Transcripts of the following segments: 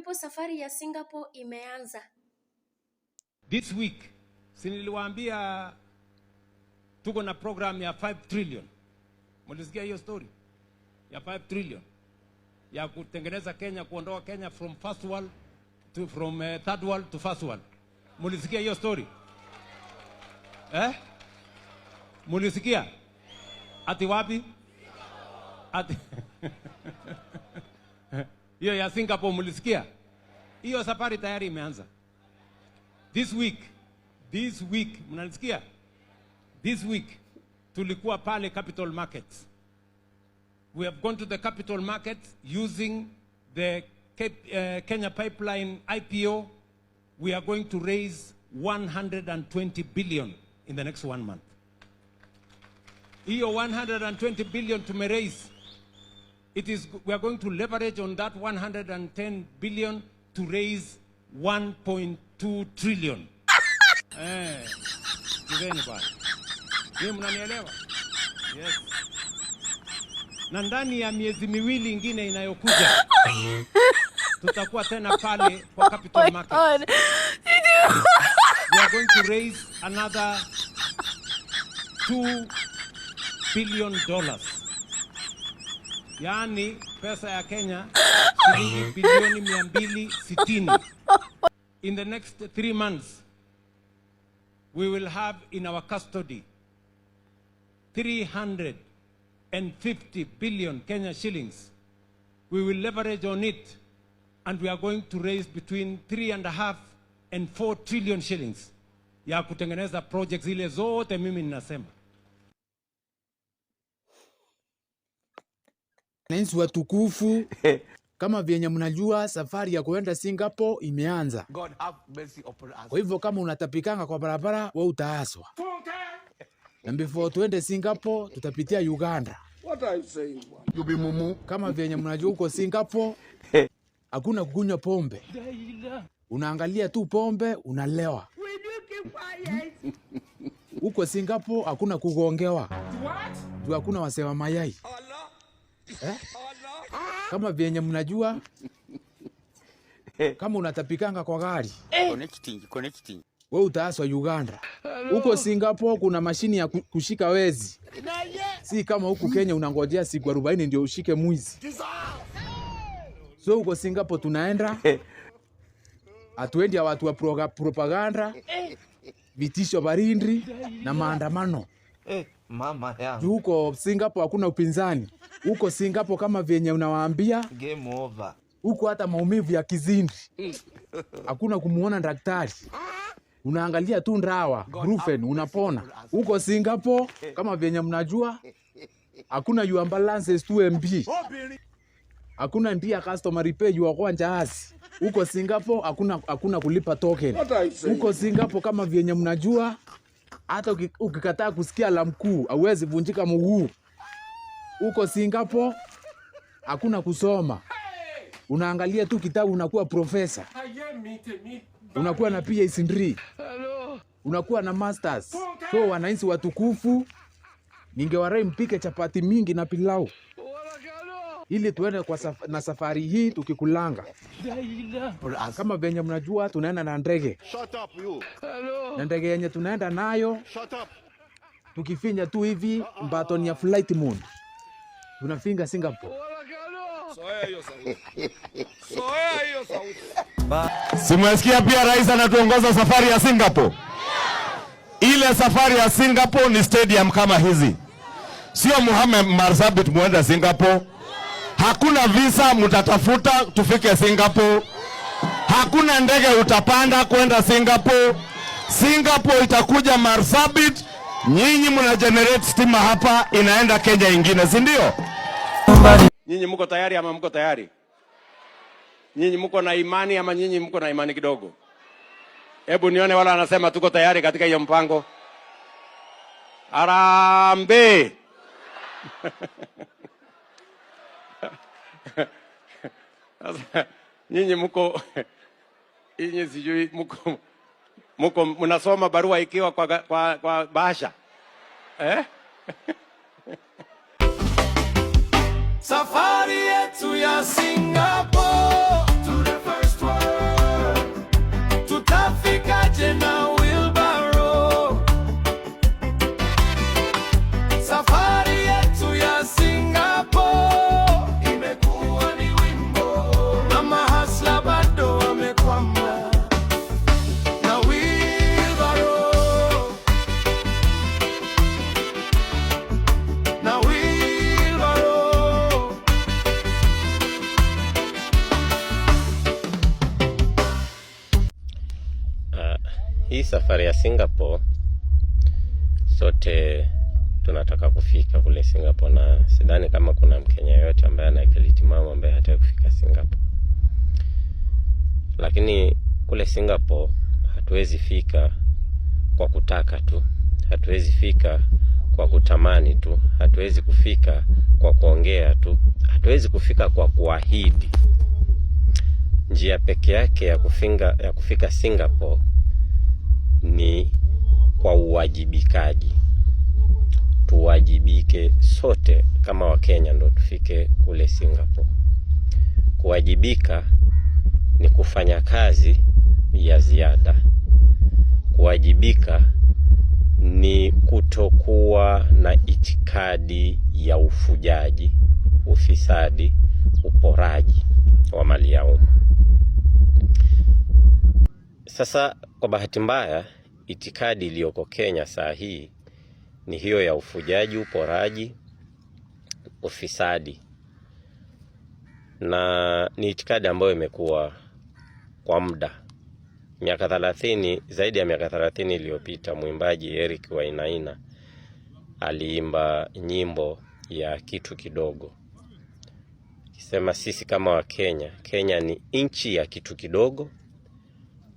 People, safari ya Singapore imeanza. This week, si niliwaambia tuko na program ya 5 trillion. Mlisikia hiyo story ya 5 trillion ya kutengeneza Kenya, kuondoa Kenya from first world to from third world to first world. Mlisikia hiyo story eh? Mlisikia ati wapi? Ati hiyo ya Singapore mlisikia? Hiyo safari tayari imeanza. This week, mnanisikia? This week tulikuwa pale capital markets. We have gone to the capital markets using the Kenya Pipeline IPO. We are going to raise 120 billion in the next one month. Hiyo 120 billion to raise, we are going to leverage on that 110 billion to raise 1.2 trillion. Eh, kizeni bwana. Nyinyi mnanielewa? Yes. Na ndani ya miezi 2 ingine inayokuja tutakuwa tena pale kwa capital My market. God. We are going to raise another $2 billion. Yaani pesa ya Kenya shilingi bilioni 260. In the next 3 months we will have in our custody 350 billion Kenya shillings. We will leverage on it and we are going to raise between 3.5 and 4 trillion shillings ya kutengeneza projects zile zote mimi ninasema. Wananchi watukufu, kama vyenye mnajua safari ya kuenda Singapore imeanza. God have mercy upon us. Kwa hivyo kama unatapikanga kwa barabara, wewe utaaswa. Na before tuende Singapore, tutapitia Uganda. What are you saying, bwana? You be mumu. Kama vyenye mnajua huko Singapore hakuna kukunywa pombe. Unaangalia tu pombe unalewa. Huko Singapore hakuna kugongewa. Juu hakuna wasee wa mayai. Eh? Kama vyenye mnajua, kama unatapikanga kwa gari, Connecting, connecting. wewe utaaswa Uganda. Huko Singapore kuna mashini ya kushika wezi. Si kama huku Kenya unangojea siku 40 ndio ushike mwizi. So huko Singapore tunaenda, hatuendi ya watu wa propaganda, vitisho barindri na maandamano. Mama yangu. Juu huko Singapore hakuna upinzani. Huko Singapore kama vyenye unawaambia, Game over. huko hata maumivu ya kizindi hakuna kumuona daktari, unaangalia tu ndawa Brufen unapona. Huko Singapore kama vyenye mnajua, hakuna your balance is 2 MB, hakuna ndia customer repay your kwa jahazi. Huko Singapore hakuna kulipa token. Huko Singapore kama vyenye mnajua, hata ukikataa kusikia la mkuu hauwezi vunjika mguu. Huko Singapore hakuna kusoma, unaangalia tu kitabu unakuwa profesa, unakuwa na PhD, unakuwa na masters. So wananchi watukufu, ningewarai mpike chapati mingi na pilau ili tuende kwa na safari hii tukikulanga. Kama venye mnajua tunaenda na ndege. Shut up you. Na ndege yenye tunaenda nayo, Shut up. tukifinya tu hivi button ya flight mode tunafinga Singapore. Simwesikia pia rais anatuongoza safari ya Singapore. Ile safari ya Singapore ni stadium kama hizi, sio Muhammad Marsabit muende Singapore. Hakuna visa mtatafuta tufike Singapore. Hakuna ndege utapanda kwenda Singapore. Singapore itakuja Marsabit, nyinyi mna generate stima hapa, inaenda Kenya ingine, si ndio? Nyinyi mko tayari ama mko tayari? Nyinyi mko na imani ama nyinyi mko na imani kidogo? Hebu nione wala anasema tuko tayari katika hiyo mpango. Harambee! Sasa nyinyi mko, nyinyi sijui mko mnasoma barua ikiwa kwa bahasha? Eh? Safari yetu ya Singapore to the first Hii safari ya Singapore, sote tunataka kufika kule Singapore, na sidhani kama kuna Mkenya yoyote ambaye ana akili timamu ambaye hataki kufika Singapore. Lakini kule Singapore hatuwezi fika kwa kutaka tu, hatuwezi fika kwa kutamani tu, hatuwezi kufika kwa kuongea tu, hatuwezi kufika kwa kuahidi. Njia peke yake ya kufika Singapore ni kwa uwajibikaji. Tuwajibike sote kama Wakenya ndo tufike kule Singapore. Kuwajibika ni kufanya kazi ya ziada. Kuwajibika ni kutokuwa na itikadi ya ufujaji, ufisadi, uporaji wa mali ya umma. Sasa kwa bahati mbaya, itikadi iliyoko Kenya saa hii ni hiyo ya ufujaji, uporaji, ufisadi, na ni itikadi ambayo imekuwa kwa muda miaka 30, zaidi ya miaka 30 iliyopita. Mwimbaji Eric Wainaina aliimba nyimbo ya kitu kidogo, akisema sisi kama Wakenya, Kenya ni nchi ya kitu kidogo,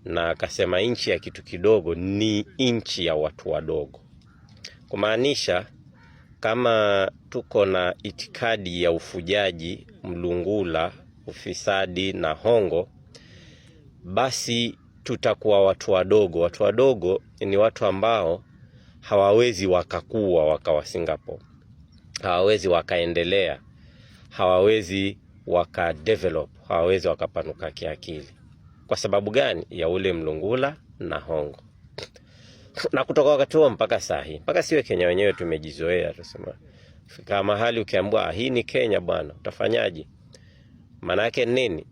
na akasema nchi ya kitu kidogo ni nchi ya watu wadogo, kumaanisha kama tuko na itikadi ya ufujaji, mlungula, ufisadi na hongo, basi tutakuwa watu wadogo. Watu wadogo ni watu ambao hawawezi wakakua wakawa Singapore, hawawezi wakaendelea, hawawezi wakadevelop, hawawezi wakapanuka kiakili. Kwa sababu gani? Ya ule mlungula na hongo. Na kutoka wakati huo mpaka saa hii, mpaka siwe Kenya wenyewe tumejizoea, tusema fika mahali ukiambiwa hii ni Kenya bwana, utafanyaje? Maana yake nini?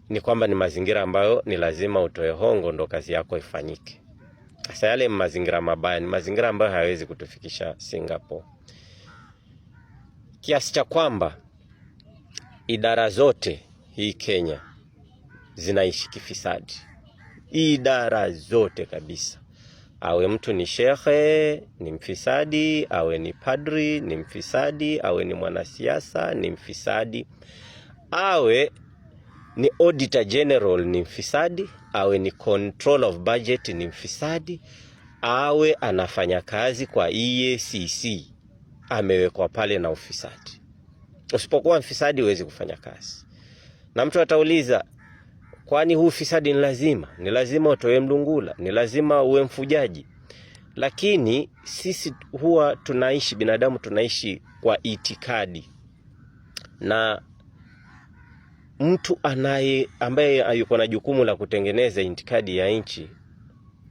Ni kwamba ni mazingira ambayo ni lazima utoe hongo ndo kazi yako ifanyike. Sasa yale mazingira mabaya ni mazingira ambayo hayawezi kutufikisha Singapore, kiasi cha kwamba idara zote hii Kenya zinaishi kifisadi, idara zote kabisa. Awe mtu ni shekhe ni mfisadi, awe ni padri ni mfisadi, awe ni mwanasiasa ni mfisadi, awe ni auditor general ni mfisadi, awe ni control of budget ni mfisadi, awe anafanya kazi kwa EACC amewekwa pale na ufisadi. Usipokuwa mfisadi huwezi kufanya kazi. Na mtu atauliza, kwani huu ufisadi ni lazima? Ni lazima utoe mlungula? Ni lazima uwe mfujaji? Lakini sisi huwa tunaishi, binadamu tunaishi kwa itikadi, na mtu anaye ambaye yuko na jukumu la kutengeneza itikadi ya nchi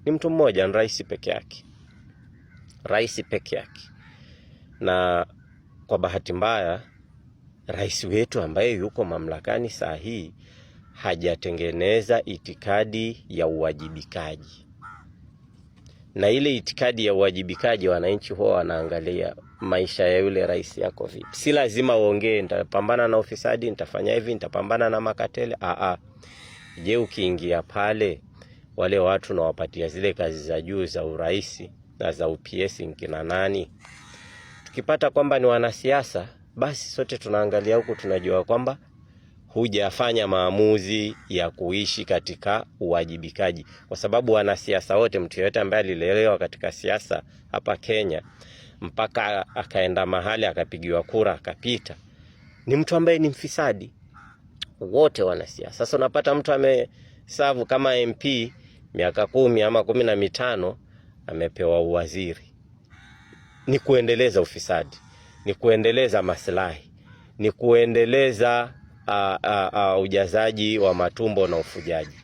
ni mtu mmoja, ni rais peke yake, rais peke yake. Na kwa bahati mbaya, rais wetu ambaye yuko mamlakani saa hii hajatengeneza itikadi ya uwajibikaji, na ile itikadi ya uwajibikaji, wananchi huwa wanaangalia maisha ya yule rais yako vipi. Si lazima uongee nitapambana na ufisadi, nitafanya hivi, nitapambana na makateli. Aa, je, ukiingia pale wale watu nawapatia zile kazi za juu za urais na za uPS nkina nani? Tukipata kwamba ni wanasiasa, basi sote tunaangalia huku, tunajua kwamba hujafanya maamuzi ya kuishi katika uwajibikaji, kwa sababu wanasiasa wote, mtu yeyote ambaye alilelewa katika siasa hapa Kenya mpaka akaenda mahali akapigiwa kura akapita, ni mtu ambaye ni mfisadi. Wote wanasiasa. Sasa unapata mtu ameserve kama MP miaka 10 ama 15, amepewa uwaziri. Ni kuendeleza ufisadi, ni kuendeleza maslahi, ni kuendeleza ujazaji wa matumbo na ufujaji.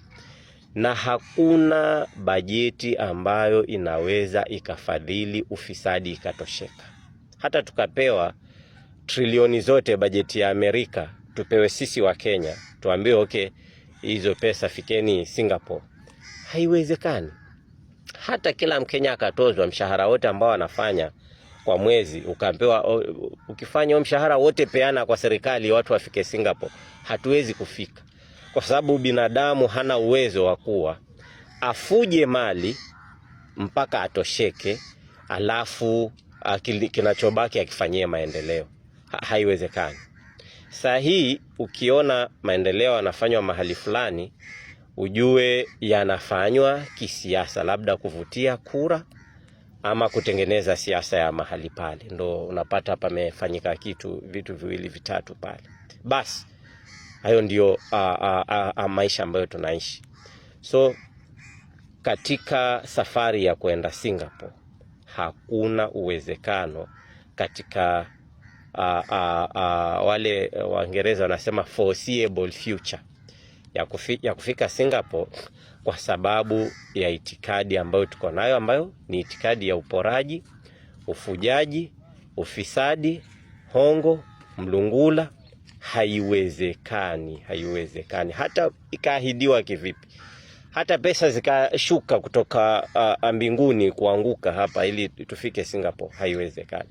Na hakuna bajeti ambayo inaweza ikafadhili ufisadi ikatosheka. Hata tukapewa trilioni zote bajeti ya Amerika, tupewe sisi wa Kenya, tuambiwe okay, hizo pesa fikeni Singapore, haiwezekani. Hata kila Mkenya akatozwa mshahara wote ambao anafanya kwa mwezi, ukaambiwa ukifanya mshahara wote peana kwa serikali watu wafike Singapore, hatuwezi kufika, kwa sababu binadamu hana uwezo wa kuwa afuje mali mpaka atosheke, alafu kinachobaki akifanyie maendeleo. Haiwezekani. Saa hii ukiona maendeleo yanafanywa mahali fulani, ujue yanafanywa kisiasa, labda kuvutia kura ama kutengeneza siasa ya mahali pale, ndo unapata pamefanyika kitu vitu viwili vitatu pale. Basi hayo ndio maisha ambayo tunaishi. So katika safari ya kwenda Singapore hakuna uwezekano katika wale Waingereza wanasema foreseeable future ya kufika Singapore kwa sababu ya itikadi ambayo tuko nayo, ambayo ni itikadi ya uporaji, ufujaji, ufisadi, hongo, mlungula. Haiwezekani, haiwezekani, hata ikaahidiwa kivipi, hata pesa zikashuka kutoka mbinguni kuanguka hapa ili tufike Singapore, haiwezekani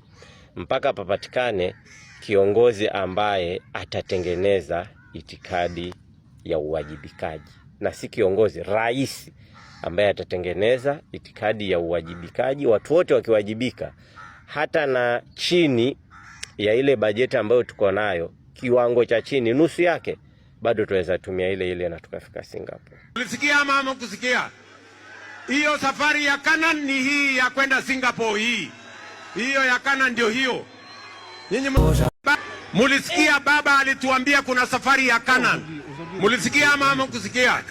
mpaka papatikane kiongozi ambaye atatengeneza itikadi ya uwajibikaji, na si kiongozi, rais ambaye atatengeneza itikadi ya uwajibikaji, watu wote wakiwajibika, hata na chini ya ile bajeti ambayo tuko nayo, kiwango cha chini, nusu yake, bado tuweza tumia ile ile na tukafika Singapore. Ulisikia ama hamkusikia? Hiyo safari ya Canaan ni hii ya kwenda Singapore hii. Hiyo ya Canaan ndio hiyo. Nyinyi mulisikia baba alituambia kuna safari ya Canaan. Mulisikia ama hamkusikia?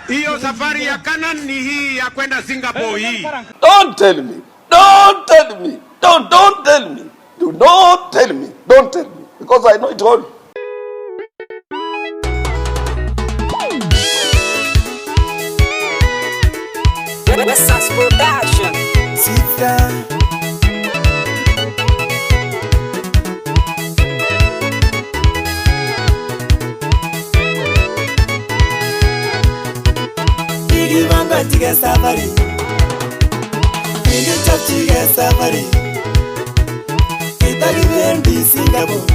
Hiyo safari ya Canaan ni hii ya kwenda Singapore hii. Don't tell me. Don't tell me. Don't tell me. Do not tell me. Don't tell me. Because I know it all. Production. Sita. Kikipangonchige safari, kikichopchige safari, kitakibendi Singapore,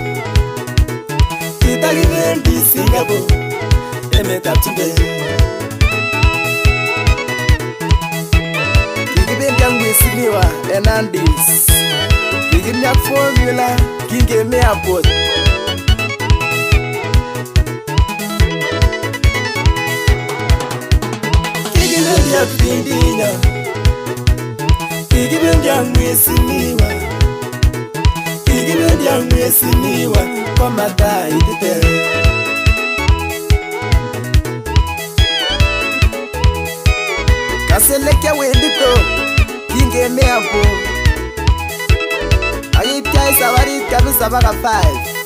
kitakibendi Singapore, emetab chumbek. Kikibendi ak Mheshimiwa Hernandez, kikimi ak formula kingemi airport. Kikibendi ak bindinyo, kikibendi ak Mheshimiwa, kikibendi ak Mheshimiwa komataitite. Kaselekia wendito kingemi airport, akityai safarit kabisa mpaka 5.